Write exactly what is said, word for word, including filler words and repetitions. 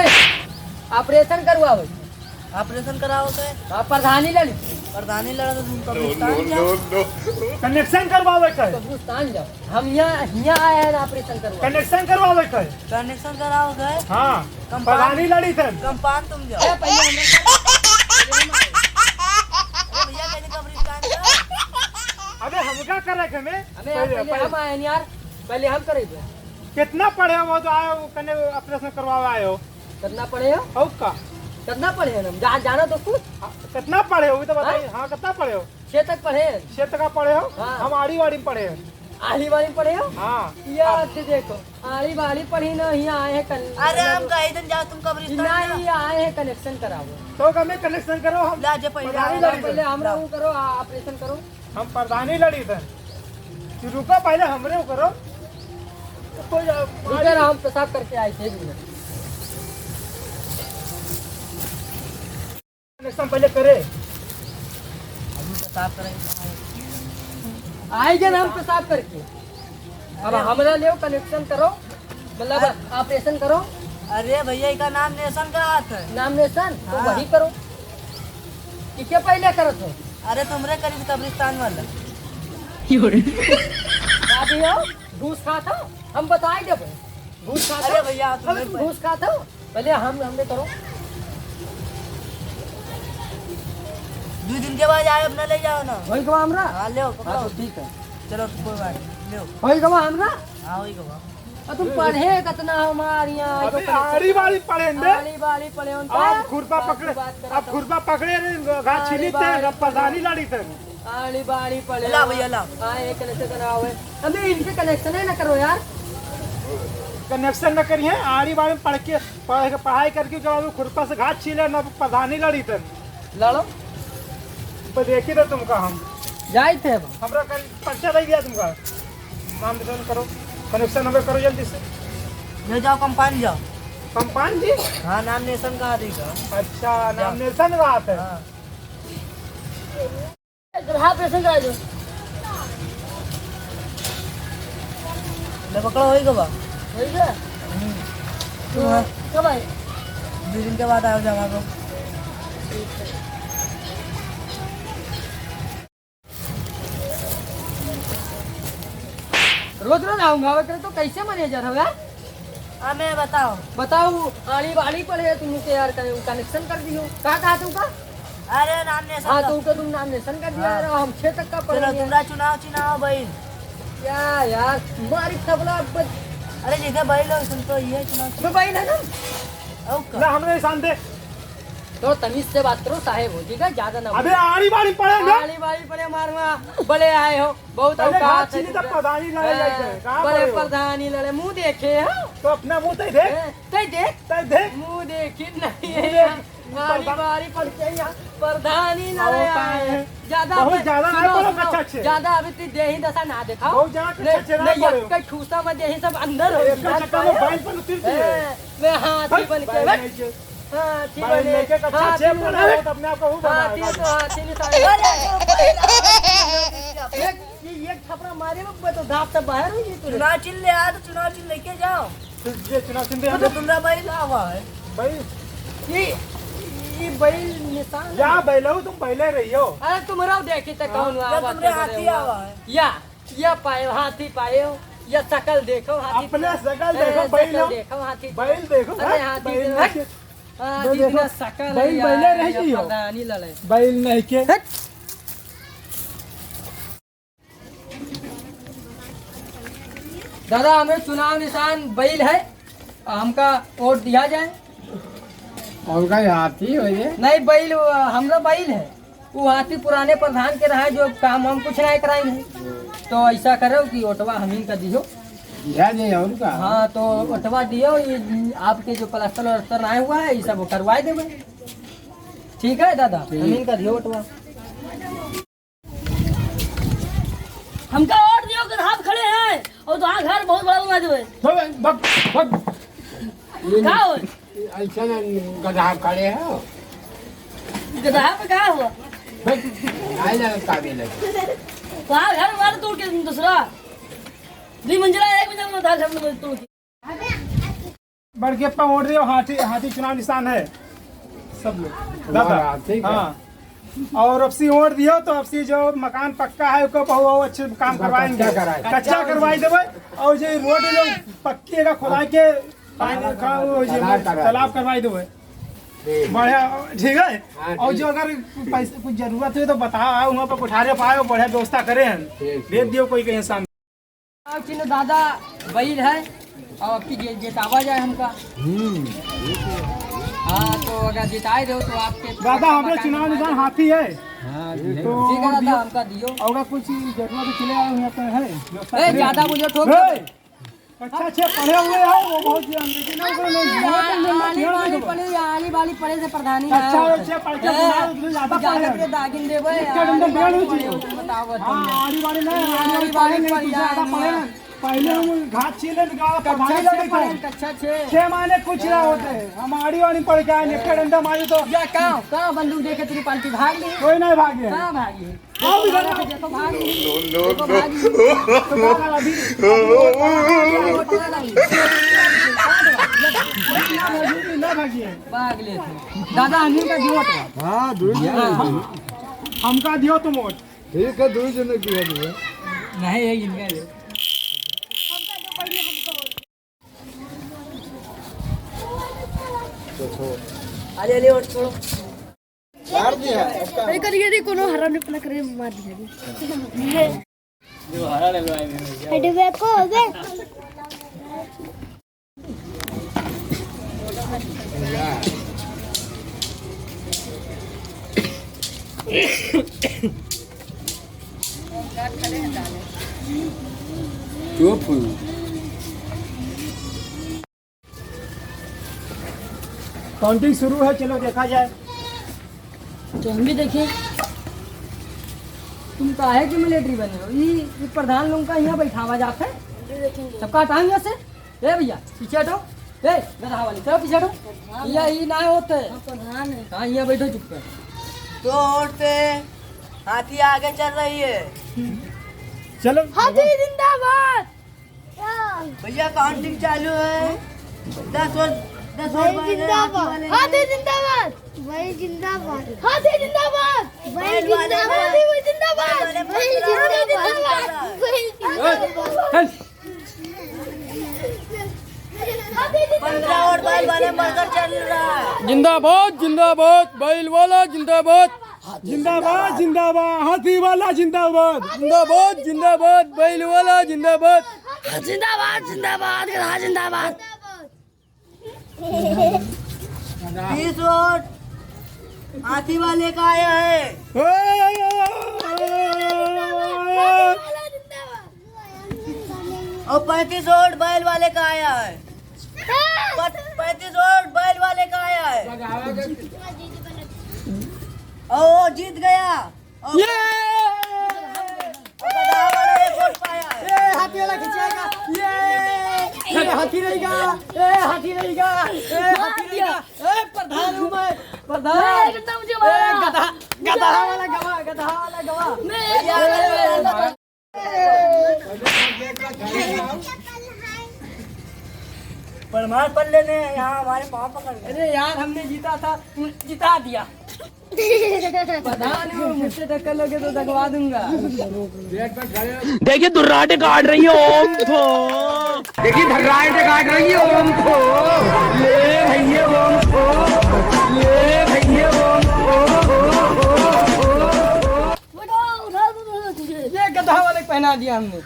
ऑपरेशन करवावे। ऑपरेशन करावे के? हाँ, प्रधानी लड़ी। प्रधानी लड़ा तो तुम कब्रिस्तान जाओ। Connection करवावे के? कब्रिस्तान जाओ। हम यहाँ, यहाँ आए हैं ऑपरेशन करवावे। Connection करवावे के? Connection करावे के? हाँ, कंपाउंड। प्रधानी लड़ी थे। कंपाउंड तुम जाओ। ए, पहले हमें, अरे भैया, कहते कब्रिस्तान जाओ। अबे हम क्या कर रहे थे हमें? अबे पहले, पहले पहले। हम आए हैं यार, पहले हम करेंगे। कितना पढ़े हो तो आए हो, कने ऑपरेशन करवावे आए हो? कितना पढ़े हो? और का? कितना पढ़े हो हम? जा-, जाना तो कुछ। हाँ, कितना पढ़े हो, ये तो बताइए। हाँ? हाँ, कितना पढ़े हो? छह तक पढ़े हैं। छह तक आप पढ़े हो? हाँ। हम आड़ी वाड़ी में पढ़े हैं। आड़ी वाड़ी में पढ़े हो? हाँ। ये हाँ। आते देखो, आड़ी वाड़ी पढ़ी ना, यहाँ आए हैं कन-, अरे, हम मतलब, कहे दिन जाओ तुम कब्रिस्तान नहीं, जाओ। ये आए हैं connection करावे। तो हमें connection करो, हम ला, जे पहले पढ़ाई आओ, लड़ी पहले थे। हमरा वो करो, आ-, ऑपरेशन करो। हम प्रधानी लड़ी थे। तू रुको, पहले हमरे को करो। तो कोई जा-, रुको ना, हम पेशाब करके आए थे, एक मिनट। Connection पहले करे। अभी पेशाब करें। आए जे ना हम पेशाब करके। अब अरे। हमरा लेव connection करो, मतलब अरे। ऑपरेशन करो। अरे भैया, इका नाम नेशन का हाथ है। नाम नेशन? तो हाँ। वही करो। कि क्या पहले करत हो? अरे तुमरे करीब कब्रिस्तान वाला। का दियो? घूस खात हो? हम बताई देबे। घूस खात अरे हो? भैया, तुमरे अबे तुम पे घूस खात हो? पहले हम, हमने करो। दो दिन के बाद आए, अपना ले जाओ ना। वही कमा हमरा? हाँ, ले आओ, पकड़ो। हाँ, तो ठीक है। चलो, कोई बात नहीं, ले आओ। वही कमा हमरा? हाँ, वही कमा। और तुम पढ़े कितना हो हमारे यहाँ? अबे, आड़ी बाड़ी पढ़े हैं बे। आड़ी बाड़ी पढ़े हो, आप खुरपा पकड़े, आप खुरपा पकड़े रहे, घास छीली थे, प्रधानी लड़ी थे। आड़ी बाड़ी पढ़े ला हो। भैया, ला। हाँ, एक connection कराओ है। अबे, इनके connection है ना करो यार। Connection न करिए, आड़ी बाड़ी में पढ़ के, पढ़ के, पढ़ाई करके जो अभी खुरपा से घास छीले ना, प्रधानी लड़ी तन। लड़ो। पर देखी तो तुमका हम। जाई थे अब। हमरा कल पर्चा दे दिया तुमका। नाम निशान करो, connection हमें करो जल्दी से। ले जाओ, कंपाउंड जाओ। कंपाउंड जी? हाँ, नाम नेशन का आ देगा। अच्छा, नाम नेशन का आता है। हाँ। जब हाफ प्रेशर करा दो। ले पकड़ो, होई गवा। होई गवा? हम्म। तो हाँ। कब आए? दो दिन के बाद आओ जमा को। रोज रोज आऊंगा, आवे करे तो कैसे मैनेजर हो यार? हमें बताओ। बताओ, आड़ी बाड़ी पड़े है तुम के यार, कहीं connection कर दियो। का कहा तुमका? अरे नाम नेशन हाँ, का। तुमका तुम नाम नेशन कर दिया हाँ। यार, हम छह तक का पढ़े चलो, हैं। तुम्हारा चुनाव, चुनाव बैल। क्या यार, तुम्हारी तबला अब अरे जैसे बैल हो, सुन तो ये चुनाव। मैं बैल है ना? और का? ना, हमने निशान दे। तो तमीज से बात करो साहेब हो, ठीक है? ज्यादा ना अबे बोलो। आड़ी बाड़ी पड़े ना। आड़ी बाड़ी पड़े मारूंगा, बड़े आए हो, बहुत पहले औकात घास है छीनी तब तुमका। पधारी लड़े हाँ, जाते हैं। कहाँ बड़े पड़े हो? प्रधानी लड़े, मुंह देखे हो? तो अपना मुंह तय देख। हैं, तय देख। तय देख। मुंह देखी नहीं मुंह है देख। यहाँ। आड़ी प्रधान बाड़ी पड़ के यहाँ प्रधानी लड़े होता आए है। हैं। ज्यादा बहुत अब ज्यादा आए सुनो, पड़ो सुनो, कच्चा छे। ज्यादा अभी ती देही दशा ना दिखाओ। बहुत ज्यादा कच्चा नहीं, छे ना नहीं, पड़ो। एक ठूसा में देही सब अंदर हो एक गया। चक्कर में बैल पर उतर दिए। हैं, मैं हाथी बन के बैल बैठ नहीं छे। हाँ, ठीक बैल है। लेके कच्चा हाँ, छे ठीक पर है। हो, तो अपने आप को हूँ हाथी बनाएगा। तो हाथी निशान। अरे, एक, ये एक थपड़ा मारे में तो दांत सब बाहर हुई तू। चुनाव चिन्ह ले आ, तो चुनाव चिन्ह लेके जाओ। तू ये चुनाव चिन्ह दे, वो तो हम तुमरा बैल आवा है। बैल? ये, ये बैल निशान है। या बैल हो, तुम बैले रही हो। अरे, तुम्हारा देखी तो हाँ। कौन या आवा तुमरे है, हाथी आवा है। या, या पाए, हाथी पाए हो, या शकल देखो, हाथी अपने शकल ए, देखो, बैल शकल हो। देखो, हाथी बैल देखो, अरे, हाँ, हाथी बैल देखो। नहीं के। हाँ, बैल जितना देखो, सकल बैल, है बैले यार, रह ये गई हो। प्रधानी लड़े। बैल नहीं के। हट। दादा, हमें चुनाव निशान बैल है, हमका वोट दिया जाए। उनका हाथी हो ये? नहीं, बैल, वो हमरा बैल है। वो हाथी पुराने प्रधान के रहा है, जो काम हम कुछ नहीं कराएंगे। तो ऐसा करो कि वोटवा हमीन का दियो। दिया जाए और का? हाँ, तो वोटवा दियो, ये आपके जो प्लास्टर व्लास्टर ना हुआ है, ये सब करवा देवे। ठीक है दादा, ठीक। हमीन का दियो वोटवा। हमका वोट दियो, गधा पे खड़े हैं और तोहार घर बहुत बड़ा बना देवे। भाग, भाग, भाग। का हो? ऐसा ना गधा पे खड़े हैं। गधा पे का हुआ? भाग, आए ना काबिल है। तोहार घर मार तोड़ के दूसरा। दुई मंजिला, एक मंजिला में तोहार घर में तोड़ के। बड़के पा वोट दियो, हाथी, हाथी चुनाव निशान है। सब लोग। दादा, हाँ, ठीक है। हाँ। और अब से वोट दियो तो अब से जो मकान पक्का है, उसको बहु, बहु अच्छे काम करवाएंगे। कच्चा कराए। कच्चा करवाई देबे। और जो रोड जो पक्की है, खोदा के पानी का, वो जो तालाब करवाए। तालाब करवाई देबे। ठीक। बढ़िया, ठीक है। हाँ, और ठीक। जो अगर पैसे कुछ जरूरत हो तो बताओ, वहाँ पर उठारे पाए, बढ़िया व्यवस्था करे हैं। ठीक, दे ठीक। दियो कोई के इंसान। चुनाव चिन्ह दादा बैल है और आपकी जे-, जितावा जाए हमका। हम्म। हाँ, तो अगर जिताए दो तो आपके दादा, हमरे मकान चुनाव बना निशान देंगे। हाथी है। हाँ, तो ठीक है दादा, दियो। हमका दियो। और कुछ जरूरत चले आए हुए तो है, व्यवस्था ए, करें। ज्यादा बोलियो, ठोक ए! दो। अच्छा, अच्छे पढ़े हुए हो, वो बहुत ही अंग्रेजी ना, वो नहीं, आली, आली बाली पढ़े, आली बाली पढ़े से प्रधानी ना अच्छा, होता। अच्छा, पढ़ के ए, बुला, उसमें ज्यादा पढ़े। के दागिन देबे, इसके अंदर आली बाली पढ़े हो, बताओ, बताओ। हाँ, आली बाली ना, आली बाली पढ़े नहीं, पढ़े, ज्यादा पढ़े। पहले हम घात छीले तो गाँव प्रधानी कक्षा छे लगे थे। पढ़े, कक्षा छे। छे माने कुछ ना होते। हम आड़ी वाड़ी पढ़ के आए, निपटा डंडा मारी तो। या का, का बंदूक देके तेरी पार्टी भाग ली? कोई नहीं भागे। का भागी? आओ इधर आओ। देखो भागी। देखो भागी। तो बाबा अभी ना भागिए। भाग ले। दादा, हमनी का दियो तो। हाँ, दो ही जने। हमका दियो तुम वोट। ठीक है, दो ही जने की है। नहीं, एक इनका है। अरे, अरे, वोट छोड़ो। मार दिया। नहीं करिए रे, कोनो हराम ने अपना करे मार दिया रे। जो हरा डलवाए में भैया। हटवे को बे। चुप। काउंटिंग शुरू है, चलो देखा जाए। तो हम भी देखें। तुम काहे के मिलिट्री बने हो? ई, ई प्रधान लोग का यहाँ बैठावा जात है। हम भी देखेंगे। सबका हटाओ यहाँ से। ए भैया, पीछे हटो। ए, गधा वाली, चलो पीछे हटो। प्रधान यहाँ है। ई ना होते। हाँ, प्रधान है। हाँ, यहाँ बैठो चुप कर। दो वोट से हाथी आगे चल रही है। चलो। हाथी जिंदाबाद। भैया, काउंटिंग चालू है। दस वोट, दस वोट भाई मारे हैं हाथी जिंदाबाद। वाले। हाथी जिंदाबाद। भाई जिंदाबाद। हाथी जिंदाबाद। भाई बैल वाले जिंदाबाद। हैं। हाथी जिंदाबाद। बैल वाले भाई जिंदाबाद। भाई जिंदाबाद। पंद्रह वोट बैल वाले मरकर चल रहा है। जिंदाबाद, जिंदाबाद, बैल वाला जिंदाबाद। जिंदाबाद, जिंदाबाद, हाथी वाला जिंदाबाद। जिंदाबाद, जिंदाबाद, बैल वाला जिंदाबाद। जिंदाबाद, जिंदाबाद, गधा जिंदाबाद। तीस वोट हाथी वाले का आया है। और पैंतीस वोट बैल वाले का आया है। पत-, पैंतीस वोट बैल वाले का आया है। और वो जीत गया। और ये! और गधा वाला एक वोट पाया है। ये हाथी वाला खिंचाएगा। ये! ये हाथी रहेगा। ये हाथी रहेगा। ये हाथी रहेगा। ए, प्रधान हूँ मैं, प्रधान। मैं एकदम मुझे ए, मारा। गधा, गधा वाला गवा, गधा वाला गवा। मैं एकदम मुझे मारा। प्रमाण पत्र लेने यहाँ हमारे पाँव पकड़ गए। अरे यार, हमने जीता था, जिता दिया। प्रधान हूँ, मुझसे टक्कर लोगे तो दगवा दूंगा। देखिए, दुर्राटे काट रही है, ओम थो। देखिए, धर्राटे काट रही है, ओम थो। ले भैया, ओम थो। ले भैया, ओम थो। ये गधा वाले को पहना दिया हमने।